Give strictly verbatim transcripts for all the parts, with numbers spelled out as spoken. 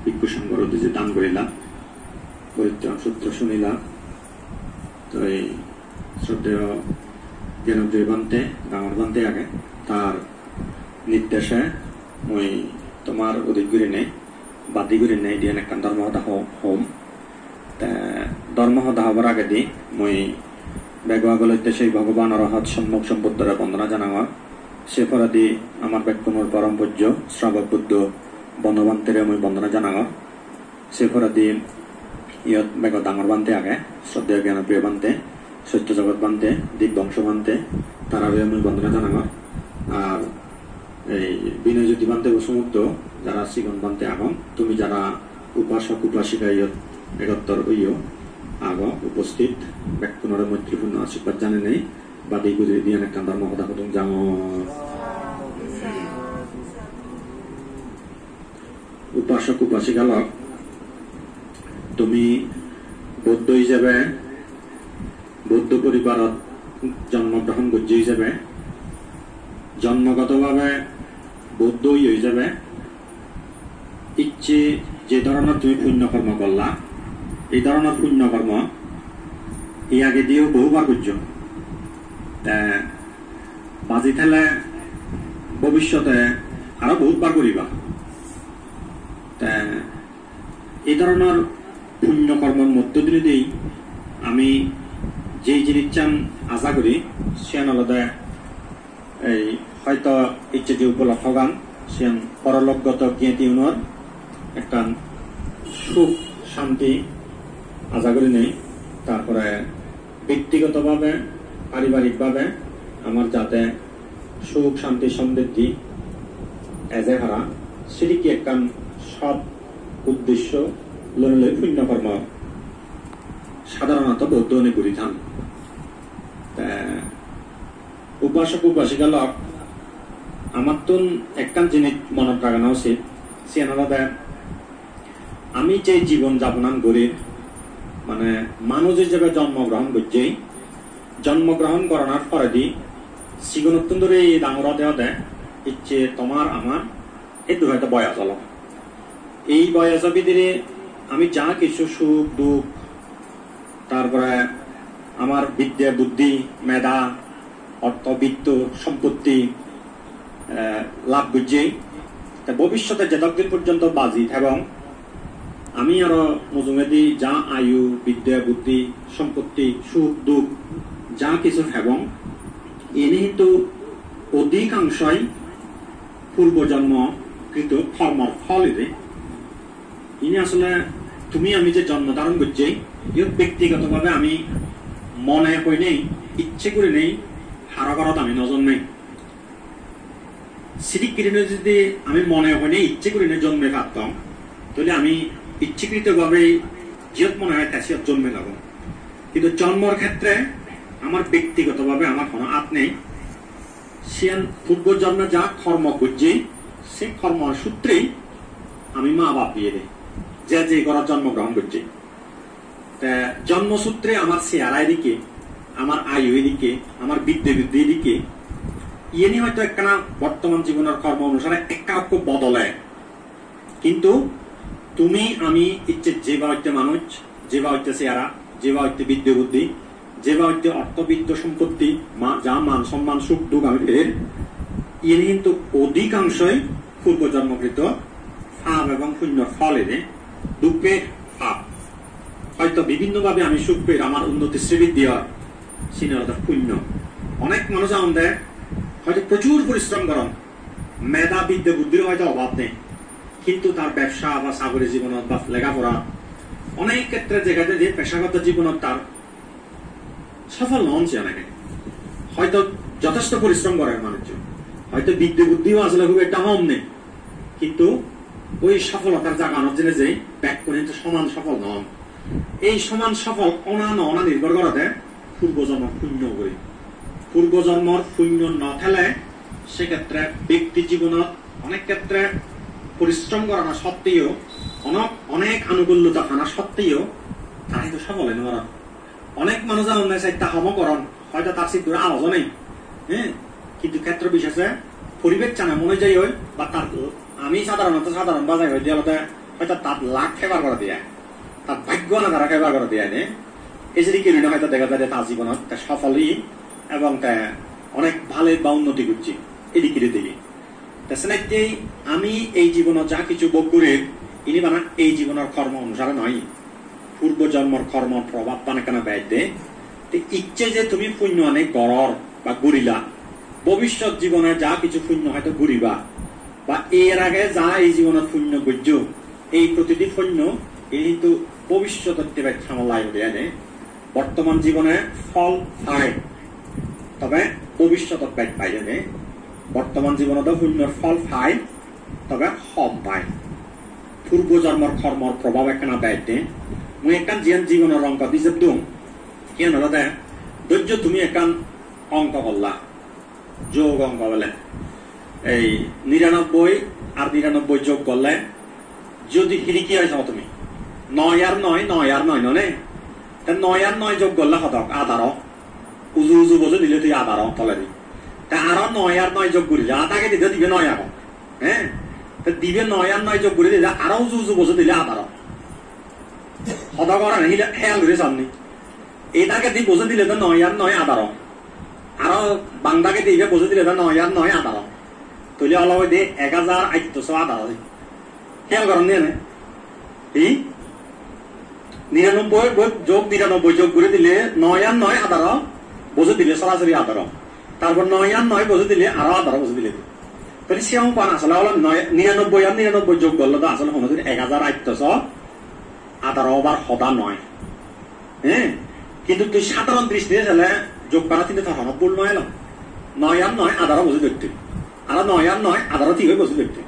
Bhikkhu Sanghor uddije dan gorila, Porittran Sutro sunila. To ei sroddheyo Gyanopriyo Bhante, dangor Bhante age, tar nirdeshe mui tomar udis gurinei, badi gurinei diyen ekkan dhormo hoda ho-, hom. Te dhormo hoda hobar agedi mui bego agolotte sei Bhogoban Arahat Sommok Sombuddhore bondona janangor. Se poredi amar bekkunor porom pujjo Sravok Buddho Bono Bhantere mui bondona janangor. Se poredi iyot bego dangor Bhante age, sroddheyo Gyanopriyo Bhante, Sotyo Jagat Bhante, Dibbongso Bhante, tarare mui bondona janangor. Ar ei Binoy Jyoti Bhante bo somotto jara sigon Bhante agon, tumi jara upasok upasika iyot egottor oiyo ago uposthit, bekkunore moitripunno ashirbad janenei badi guri diyan ekkan dhormo hoda hodung jangor. Upasok upasika lok, tumi Buddho ijebe, Buddho poribarot jonmo grohon gojje ijebe, jonmogoto bhabe Buddho oiyo ijebe, icche je dhoronor tumi punyo kormo gorla, ei dhoronor punyo kormo ei agediyo bohubar gojjo. Te baji thele bobissote aro bohut bar guriba. Te ei dhoronor punyo kormor moddho dinedi ami jei jinissan aja guri, siyan olode ei hoito icche je upolokhogan, siyan porolokgoto giyetiunor ekkan suk santi aja gurinei, tarpore bektigoto bhabe, paribarik bhabe amar jate suk santi somriddhi eje para, sidikke ekkan sot uddesho loi loi punyo kormo sadharonoto Buddho une guri than. Te upasok upasika lok, amattun ekkan jinis monot ragana usit, siyan olode ami je jibon japonan gorir, mane manuj ijebe jonmo grohon gojjei, jonmo grohon goranar poredi sigonottun dhuri dangor ode ode icche tomar amar eddur hoito boyos olo. Ei boyoso bidire ami ja kichu suk duk, tarpore amar bidde buddhi, meda, ortho bitto, sompotti, eh, lab gojjei. Te bobissote jedok din porjonto baji thebong, ami aro mujungedi ja ayu, bidde buddhi, sompotti, suk duk ja kichu thebong, ini hintu odhikangsoi purbo jonmo krito kormor phol ede. Ini asole tumi ami je jonmo dharon gojjei, iyot bektigoto bhabe ami mone hoinei, icche gurinei haro gorot ami no jonmei. Sidik gurinei jodi ami mone hoinei icche gurinei jonme pattong, tole ami icchekrito bhabe jiyot mone hoi ta siyot jonme lagong. Kintu jonmor khetre amar bektigoto bhabe amar hono at nei. Siyan purbo jonme ja kormo gojje, se kormo sutre ami ma bap diye de, je je ghorot jonmo grohon gojje. Te jonmo sutre amar sehara edikke, amar ayu edikke, amar bidde buddhi edikke. Iyeni hoyto ekkana bortoman jibonor kormo onusare ekka okko bodole. Kintu tumi ami icche jeba hotte manuj, jeba hotte sehara, jeba hotte bidde buddhi, jeba hotte ortho bitto sompotti, ma-, ja man somman suk duk ami per, iyen hintu odhikangsoi purbo jonmokrito pap ebong punyor phol ene, dukke pap. Hoyto bibhinno bhabe ami suk per, amar unnoti sribiddhi or, sini olode punyo. Onek manuj agonde hoyto prochur porishrom goron, meda bidde buddhir hoyto obhab nei, kintu tar bebsa ba sagori jibonot ba lega pora onek khetre jega jedi peshagoto jibonot tar sofol non se oneke. Hoyto jothesto porishrom gorer manuj, hoyto bidde buddhiyo asole hub ekta hom nei, kintu oi sofolotar jaganot jene jei bekkune hintu soman sofol non. Ei soman sofol ona no ona nirbhor gorede purbo jonmor punyo ugure. Purbo jonmor punyo no thele se khetre bekti jibonot onek khetre porishrom gorana sotteo, onok, onek anukullota pana sotteo tara hintu sofol oi no paron. Onek manuj agonde setta homo goron, hoyto tar siddur awajo nei, he? Kintu khetro bisheshe poribeshana mone jai oi, ba tar, ami sadharonoto sadharon bhajai hoide olode Hoito tar luck favor gorede ai, tar bhaggo ana tara favor gorede ai ne. Ei jodi keune hoito dega jai de tar jibonot te sofol oye ebong te onek bhalo ba unnoti gocche, ei dikke dege. Te senekke ami ei jibonot ja kichu bhog gori, ini bana ei jibonor kormo onusare noi, purbo jonmor kormor probab bana ekkana bej de. Te icche je tumi punyo ani goror ba gorila, bobishyot jibone ja kichu punyo hoito goriba, ba er age ja ei jibonot punyo gojjo, ei protiti punyo, ei hintu bobishyot otte bej hamot laibo de ai ne. Bortoman jibone phol pai, tobe bobishyot bej pai de ne. Bortoman jibonot do punyor phol pai, tobe hom pai. Purbo jonmor kormor probab ekkana bej de. Mui ekkan jiyan jibonor ongko ijeb dong, iyan olode, dojjo tumi ekkan ongko golla, jog ongko bole. Ei niranobboi ar niranobboi jog gorle jodi hidikki oi sao tumi, noi ar noi, noi ar noi, noi ne? Te noi ar noi jog gorle hodok? Adaro. Uju uju bojei dile tui adaro toledi. Te aro noi ar noi jog gurile, a dagedi do dibe noi agon. He? Te dibe noi ar noi jog guri dile aro uju uju bojei dile adaro. Hodok or ene hile heyal guri sonni. Ei dagedi bojei dile do noi ar noi adaro. Aro bang dagedi ibe bojei dile do noi ar noi adaro. Tole olo hoide ek hajar attoso adaro. Heyal goron ni ene? Hi? Niranobboi bo-, jog niranobboi jog guri dile noi ar noi adaro, bojei dile sorasori adaro. Tarpor noi ar noi bojei dile aro adaro bojei dile. Tole se ongkoan asole olo noi, niranobboi ar niranobboi jog gorle do asole honodin ek hajar attoso adaro obar hoda noi. He? Kintu tui sadharon dristi sele jog para tinde tar hono bul noi elo. Noi ar noi adaro bojei dile. Aro noi ar noi adaro thik oi bojei dile.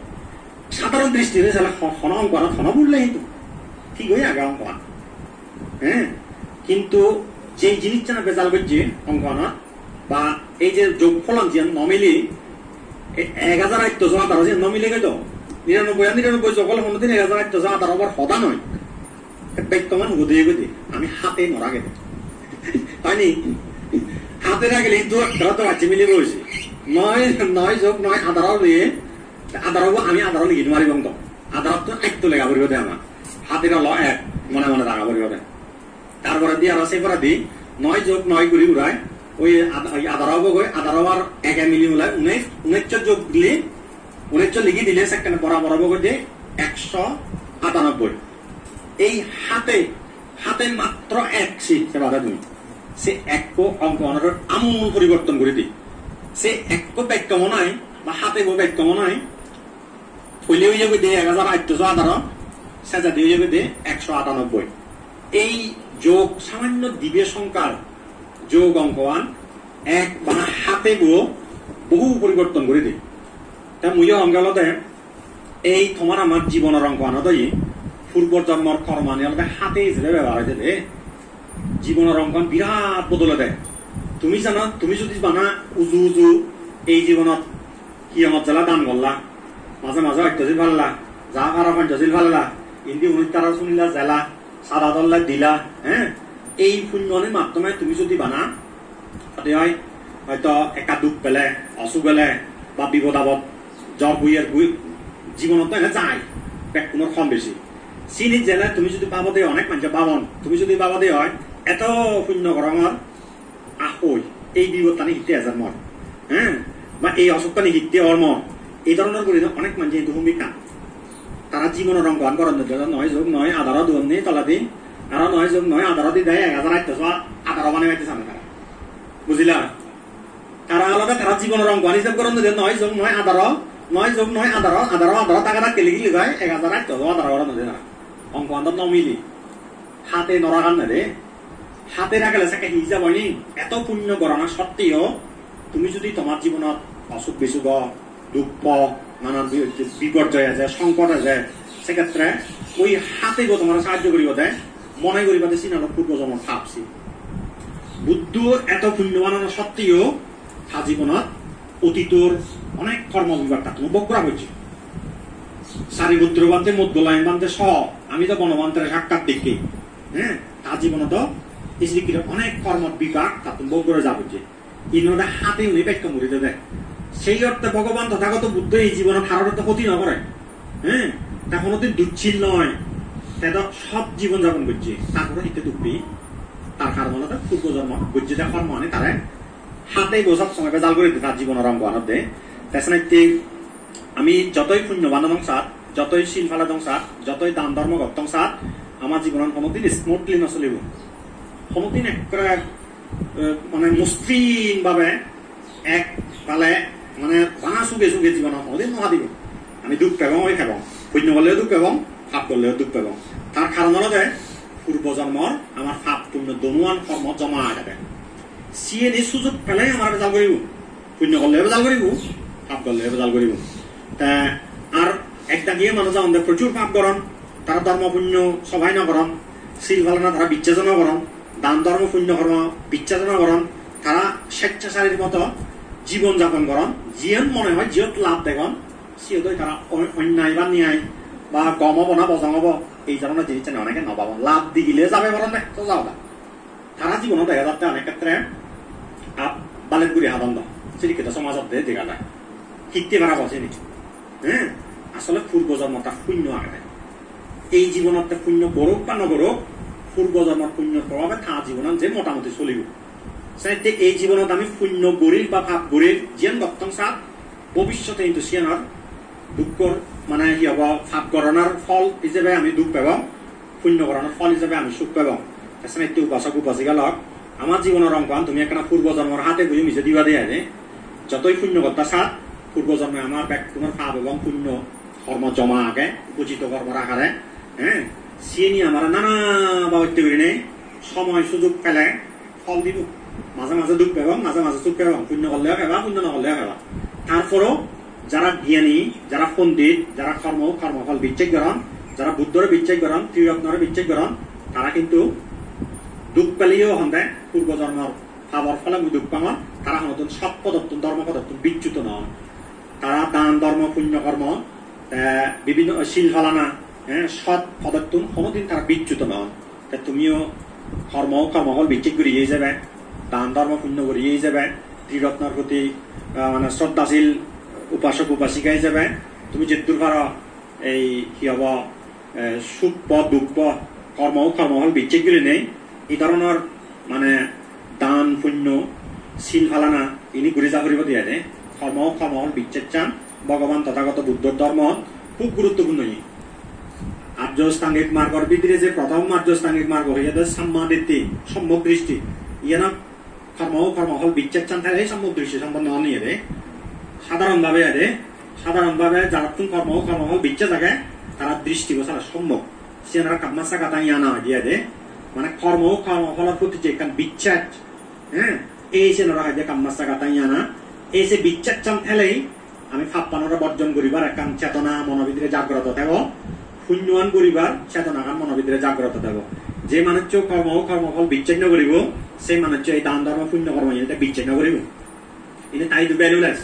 Sadharon dristi sele ho-, hono ongkoanot hono bul nei hintu. Thik oi age ongkoan. He? Kintu je jinissan bejal gojje ongkoanot, ba ei je jogphollan jiyan no mile, e-, ek hajar attoso adaro jiyan no mile goi do. Niranobboi ar niranobboi jog gorle honodin ek hajar attoso adaro obar hoda noi. Te bekkoman hudu goi de, ami hate no ragede. Tani? Hate ragile hintu ekkere to bacche mile boise. Noi, noi jog noi adaro le, adaro bo ami adaro ligi no paribong do. Adarottun atto lega poribo de ama. Hate olo ek, mone mone raga poribo de. Tarpore di aro se poredi noi jog noi guri gurai, oi ad-, oi adaro obo goi, adaro ar ege mili mulai unesh, unesh jog dile, unesh ligi dile sekkene borabor obo goi de eksho atanobboi. Ei hate, hate matro ek seat se bade tumi. Se ekko ongkoanor amul poriborton guri di. Se ekko bekkomo noi, ba hate bo bekkomo noi, Poile oye goi de ek hajar attoso adaro, sejadi oye goi de eksho atanobboi. Ei jog samanyo dibe songkhar jog ongkoan ek bana hate bo bohu poriborton guri de. Te muiyo honge olode ei tomar amar jibonor ongkoanot oye purbo jonmor kormani olode hate ijebe bebohar oide de. Jibonor ongkoan birat bodole de. Tumi jano, tumi jodi bana uju uju ei jibonot hiyongot jela dan golla, maje maje otto sil palla, ja paro poncho sil palla, indi unit tara sunila jela, sada dolle dila, he? Ei punyoni maddhome tumi jodi bana, ode oi, hoito ekka duk pele, osuk ele, ba bipod apod, jor buyer bui, jibonot to ene jai, bekkunor kom besi. Sini jele tumi jodi babode, onek manje babon, tumi jodi babode oi, eto punyo gorongor, ahoi, ei bipottani hitte ejer mor, he? Ba ei osukkani hitte or mor? Ei dhoronor gurinei onek manje hintu humikan. Tara jibonor ongkoan goronde de noi jog noi adaro duonni toledi, aro noi jog noi adaro di de ek hajar attoso adaro banei batte sane tara. Bujila? Tara olode tara jibonor ongkoan hisab goronde de noi jog noi adaro, noi jog noi adaro, adaro, adaro taka tak ligi ligi ek hajar attoso adaro goronde de tara. Ongkoan do no mili. Hate no raganne de. Hate ragele sekke hi jabo ni? Eto punyo gorana sotteo tumi jodi tomar jibonot osuk bisuk o, dukko, nanan bi-, bipojjoy eje, songkot eje, sekhetre oi hatebo tomare sahajjo guribo de, mone guriba de siyan olo purbo jonmor pap si. Buddho eto punyo banana sotteo ta jibonot otitor onek kormo bibak tattun bhog gora pojje. Sariputro bhante, Moggallani bhante soho, ami do Bonobhantere sakkat dekki. He, ta jibonot do ei sidikke onek kormo bibak tattun bhog gora ja pojje. Inore hate uni bekka muri dede. Sei orte Bhogoban Tothagoto Buddho ei jibonot harore to hoti no gore. He? Te honodin dussil noi, te do sot jibon japon gojje, tar pore hitte duk pei? Tar karon olode purbo jormo gojje de hormoani tare hate bo sob somoy bejal guri de tar jibonor ongoanot de. Te senotte ami jotoi punyoban odong sat, jotoi sil paledong sat, jotoi dan dhormo gottong sat, ama jibonan honodin smoothly no solibo. Honodin ekkore, eh, mane mosrin bhabe ek pale mane bana suge suge jibonot honodin no hadibo. Ami duk pebong, oi pebong. Punyo gorleo duk pebong, pap gorleo duk pebong. Tar karon olode purbo jormor amar pap punyo donuan hormo joma agede. Siyeni sujog pele amar bejal guribo. Punyo gorleo bejal guribo, pap gorleo bejal guribo. Te ar ek dagiye manuj agonde prochur pap goron, tara dhormo punyo sobai no goron, sil palana tara bicchejo no goron, dan dhormo punyo kormo bicchejo no goron, tara sechchasarir moto jibon japon goron, jiyen mone hoi jiyot lab degon, siyot oi tara o-, onnai ba niyai ba gom obo na bojong obo, ei dhoronor jinisani onege no babon. Lab digile jabe paron de, soja hoda. Tara jibonot dega jatte onek khetre ap balet guri hadon do. Sidikke do somajot de dega jai. Hitte para bo sini? He? Asole purbo jormot ta punyo agede. Ei jibonot te punyo gorok ba no gorok, purbo jormor punyor probabe ta jibonan je motamoti solibo. Senotte ei jibonot ami punyo gorir ba pap gorir, jiyan gottong sat, bobissote hintu siyanor dukkor, mane hi hobo, pap goronor phol hijebe ami duk pebong, punyo goronor phol hijebe ami suk pebong. Te senotte upasok upasikalok, ama jibonor ongoan tumi ekkana purbo jormor hate buji mije diba de aide. Jotoi punyo gotta sat, purbo jorme amar bekkunor pap ebong punyo kormo joma age, upojito kormor akare, he? Siyeni amare nana babotte gurinei somoy sujog pele phol dibo. Maje maje duk pebong, maje maje suk pebong. Punyo gorleo peba, punyo no gorleo peba. Tar poro jara gyani, jara pondit, jara kormo, kormo phol bicchej goron, jara Buddhore bicchej goron, Triratnore bicchej goron, tara hintu duk peleyo honde purbo jormor pabor phole mui duk pangor, tara honodin sot podottun, dhormo podottun bicchuto no on. Tara dan dhormo, punyo kormo, te bibhinno sil palana, eh, sot podottun honodin tara bicchuto no on. Te tumiyo kormo, kormo phol bicchej guri jebe, dan dhormo punyo guri jebe, Triratnor proti, ah, mane shraddhasil upasok upasika hijebe, tumi jeddur paro ei hi hobo, eh, suk po, duk po, kormo, kormo phol bicchej gurinei, ei dhoronor mane dan punyo, sil palana, ini guri ja puribo de aide. Kormo, kormo phol bicchejchan Bhogoban Tothagoto Buddhor dhormot hub guruttopurno ye. Arjo Ostangik Margor bidire je prothom Arjo Ostangik Margo hoyede Samma Ditti, Sommok Dristi. Iyena kormo, kormo phol bicchejchan thele Sommok Dristi somponno oni ede. Sadharon bhabe ede, sadharon bhabe jarattun kormo, kormo phol bicchej age, tara dristibo sara sommok. Siyan aro Kammassakata Nyana hoide ede. Mane kormo, kormo pholor proti je ekkan bicchej, he, ei siyan aro hoide Kammassakata Nyana. Ei se bicchejchan thelei ami pappanore borjon guribar ekkan chetona mono bidire jagroto thebo, punyoan guribar chetonagan mono bidire jagroto thebo. Je manuccho kormo, kormo phol bicchej no guribo, se manuccho ei dan dhormo punyo kormo iyeni te bicchej no guribo. Ini ta idu valueless.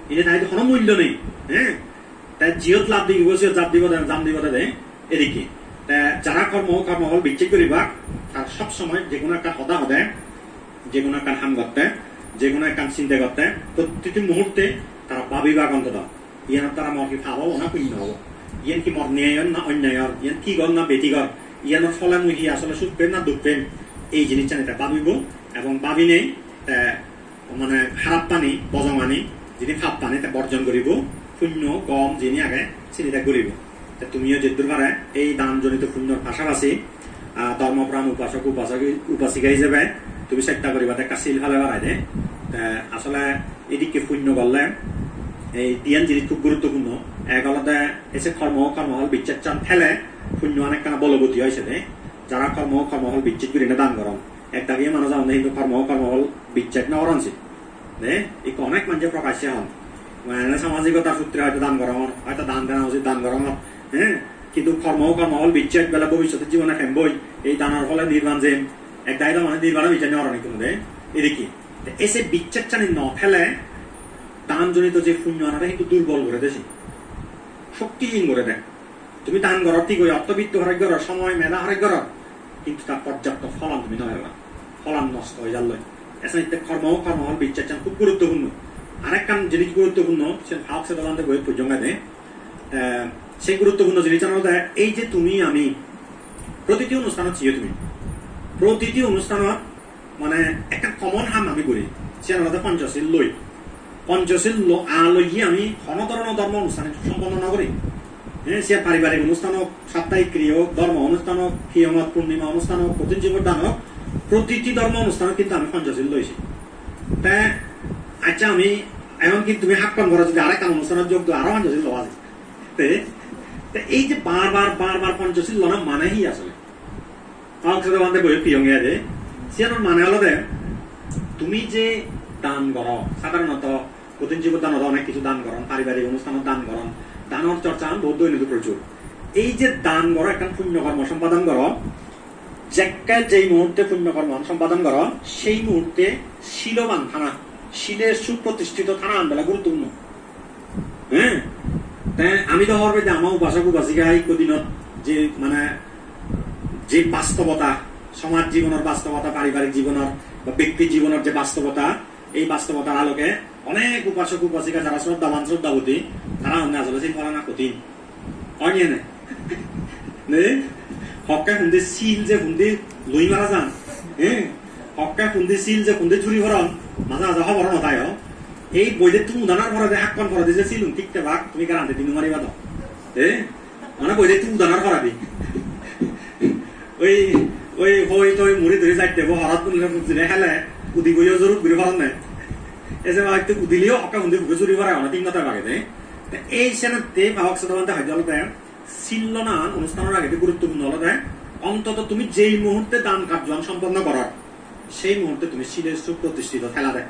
Ini ta idu hono mullo nei. He? Te jiyot lab digibo, siyot jab dibo de, jam dibo de, de. Edikke. Te jara kormo, kormo phol bicchej guribak, tar sob somoy je hono ekkan hoda hode, je hono ekkan ham gotte, je hono ekkan sinte gotte, prottiti muhurte tara bhabibak ontoto. Iyanor tara mor hi pap obo na punyo obo? Iyan hi mor niyayor na onyayor? Iyan thigor na bethigor? Iyanor phole mui hi asole suk pem na duk pem? Ei jinisani te bhabibo ebong bhabinei te mane harap pani, bojong ani, jini pap pani te borjon guribo, punyo, gom jini age, sini te guribo. Te tumiyo jeddur pare ei dan jonito punyor pasapasi, ah, dhormo pran upasok, upasok, upasika hijebe tumi chesta guriba de ekka sil pale parai de. Te asole edikke punyo gorle ei diyan jinis hub guruttopurno. Ek olode ei se kormo, kormo phol bicchejchan thele punyoan ekkana boloboti oi sede. Jara kormo, kormo phol bicchej gurine dan goron. Ek dagiye manuj agonde hintu kormo, kormo phol bicchej no goron se. De, ikko onek manje prokashe hon. Mane samajikotar sutre hoyto dan gorongor, hoyto dan dena usit dan gorongor. He? Kintu kormo, kormo phol bicchej bele bobissote jibone pemboi. Ei danor phole nirban jem. Ek dagi do mane nirban bicchej no goron ikkunu de. Edikke. Te ei se bicchejchani no thele dan jonito je punyo anare hintu durbol gore de se. Shoktihin gore de. Tumi dan goror thik oi, ortho bitto horoj goror, somoy medha horoj goror, kintu tar porjapto pholon tumi no peba. Pholon nosto oi jalloi. Esenitte kormo, kormo phol bicchejchan hub guruttopurno. Arekkan jinis guruttopurno, sen hawk se dolande boyot pojjonge de. Eh, Se guruttopurno jinissan olode ei je tumi ami protiti onusthanot jiyo tumi, protiti onusthanot mane ekkan common ham ami guri, siyan olode Panchashil loi. Panchashil lo-, a loiye ami hono dhoronor dhormo onusthan somponno no guri. He, siyan paribarik onusthan ok, saptahik kriya ok, dhormo onusthan ok, piyongot purnima onusthan ok, kothin chibor dan ok, protiti dhormo onusthanot kintu ami Panchashil loiye. Te accha, ami ekhon kintu tumi hakkon goro, jodi arekkan onusthanot jog do, aro Panchashil loa jai. Te, te ei je bar bar, bar bar Panchashil lona mane hi asole? Pahok Sadhu Bhante boiye piyonge age. Siyanor mane olode, tumi je dan goro, sadharonoto kothin chibor danot onek kichu dan goron, paribarik onusthanot dan goron, danor chorchan bohut dhoine do prochur. Ei je dan goro, ekkan punyo kormo sompadon goro, jekke jei muhurte punyo kormo sompadon goro, sei muhurte siloban thana, sile suprotistito thana an bela guruttopurno. He? Te ami do hobor pei de ama upasok upasika ikko dinot je mane je bastobota, somaj jibonor bastobota, paribarik jibonor ba bekti jibonor je bastobota, ei bastobotar aloke onek upasok upasika jara shraddhaban shraddhaboti, tara honne asole sil palana kothin. Oi ne? Ne? Hokke hundi sil je hundi loi mara jan. He? Hokke hundi sil je hundi juri poron, maja maja hobor no tai o. Ei boidettun udanar poredi, hakkon poredi je silun thik thebak, tumi guarantee di no pariba do. He? Mane boidettun udanar poredi. Oi, oi, hoi toi muri duri jatte bo horat bunle bujile hele, udi boyo jorut guri poronne. Ese ma ektu udiliyo hokke hundi buge juri pore, ona tin mata bage de. Te ei senette Pahok Sadhu Bhante hoide olode, sil lonan onusthanor agedi guruttopurno olode, ontoto tumi jei muhurte dan karjoan somponno goror, sei muhurte tumi sile suprotistito thela de.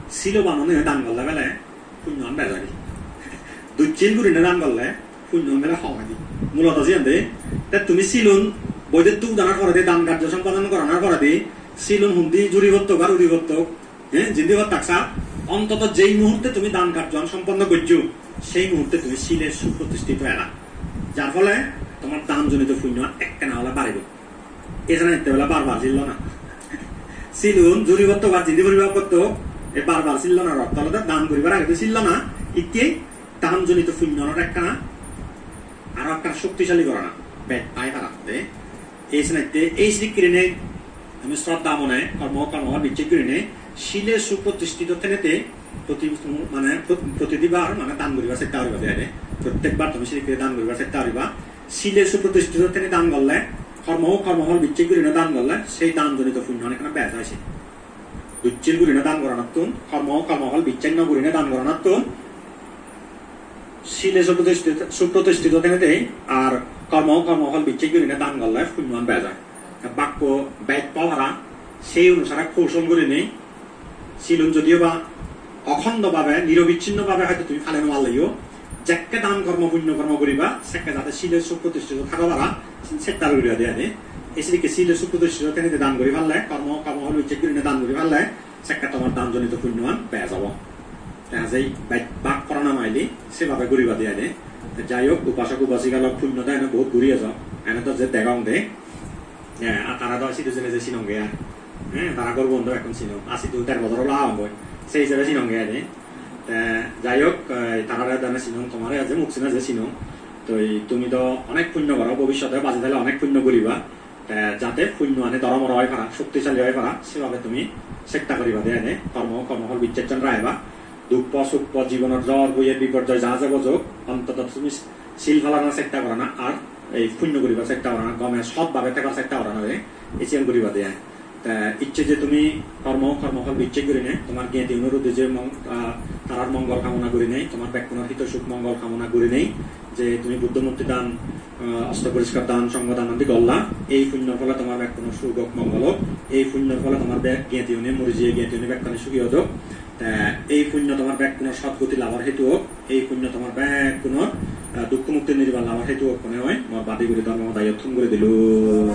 Siloban onei dan gorle bele punyoan bej oi. Dussil gurine dan gorle punyoan bele hom oi de. Muloto siyan de, te tumi silun boidettun udanar poredi, dan karjo sompadon goranar poredi, silun hundi juri pottok ar udi pottok, he, jindi pottak sa, ontoto jei muhurte tumi dan karjoan somponno gojjo, sei muhurte tumi sile suprotistito ela. Jar phole tomar dan jonito punyoan ekkena ole baribo. Ei jana itte bela bar bar sil lona. Silun juri pottok ar jindi puribak pottok, ei bar bar sil lonar ortho olode dan guribar agedi sil lona, ikke dan jonito punyoanor ekkena aro ekkena shoktisali gorana, bej pai para de. Ei senette, ei sidik gurinei ami shraddha mone, kormo, kormo bicchej gurinei, sile suprotistito thenete, proti, mane, pro-, protitibar, mane, dan guribar chesta guriba de age. Prottekbar tumi sidik guri dan guribar chesta guriba. Sile suprotistito thene dan gorle, kormo, kormo phol bicchej gurinei dan gorle, sei dan jonito punyoan ekkena bej oi se. Dussil gurinei dan goranattun, kormo, kormo phol bicchej no gurinei dan goranattun, sile suprotistito, suprotistito thenete ar kormo, kormo phol bicchej gurinei dan gorle punyoan bej oi. Bakko bej po para, sei onusare kousol gurinei, silun jodio ba okhondo bhabe, nirobichinno bhabe hoyto tumi pale no parleyo, jekke dan kormo, punyo kormo guriba, sekke jate sile suprotistito thago para, chesta guriba de age. Ei sidikke sile suprotistito thenete dan guri parle, kormo, kormo phol bicchej gurinei dan guri parle, sekke tomar dan jonito punyoan bej obo. Te ajei bej bhag porana maili, sebabe guriba de age. Te jai hok, upasok upasika lok punyo da ene bohut guri ejo. Ene do je degong de. He, ar tara do sidu jene je sinonge ar. He, tara gor bon do ekkon sinong. Ar sidu der bojor ola agon goi. Sei hisebe sinonge ar. Te jai hok, eh, tarare dane sinong, tomare aje muk sina je sinong. Toi tumi do onek punyo goro, bobissote baji thele onek punyo guriba. Te jate punyoani doromoro oi para, shoktisali oi para, sebabe tumi chesta guriba de ene, kormo, kormo phol bicchej jon raiba. Dukko, sukko, jibonor jor, boiye, biporjoy ja jebo jok, ontoto tumi sil palana chesta gorana, ar ei punyo guribar chesta gorana, gome sot bhabe thebar chesta gorana de, ei siyan guriba de ai. Te icche je tumi kormo, kormo phol bicchej gurinei, tomar genti unor uddije mong-, ah, tarar mongol kamona gurinei, tomar bekkunor hito suk mongol kamona gurinei, je tumi Buddho murti dan, ah, osto poriskar dan, songho dan adi golla, ei punyor phole tomar bekkunor suk ok, mongol ok, ei punyor phole tomar be-, genti une, muri jiye genti une bekkani sugi odok. Te ei punyo tomar bekkunor sotgoti labor hetu ok, ei punyo tomar bekkunor, ah, dukko mukti nirban labor hetu ok, hone oi, mor badi guri dhormo hoda iyot thum guri dilung.